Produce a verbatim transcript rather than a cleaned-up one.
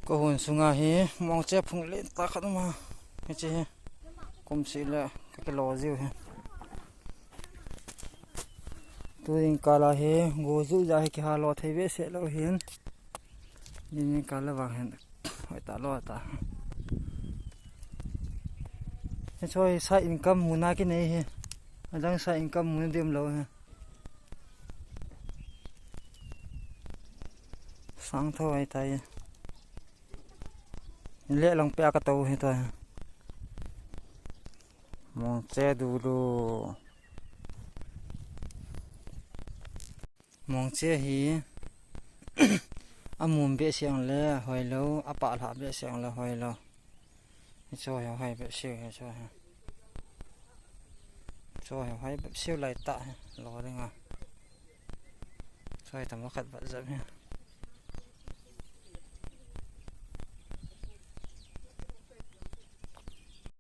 Kahon sunga hi mongche phung lentah khat um a. Hiche hi kum seh le kakilo jiu hi. Tujing kal a hi go ju ja hi kihalo thei behseh lou hin. Tujing kal a vang hin hoitah lou ta. Hiche hi side income muna kinei hi. Adang side income muna ding umlou hi. Sang tho ahitai. Leh lang peh a katou hi tua. Mongche dulu. Mongche hi amun behseh le hoilou, apah lhah behseh le hoilou. Hiche hi hoi behseh, hiche hi. Hiche hi hoi behseh laitah hi, lo dinga. Hiche hi tamo khat vat jep hi.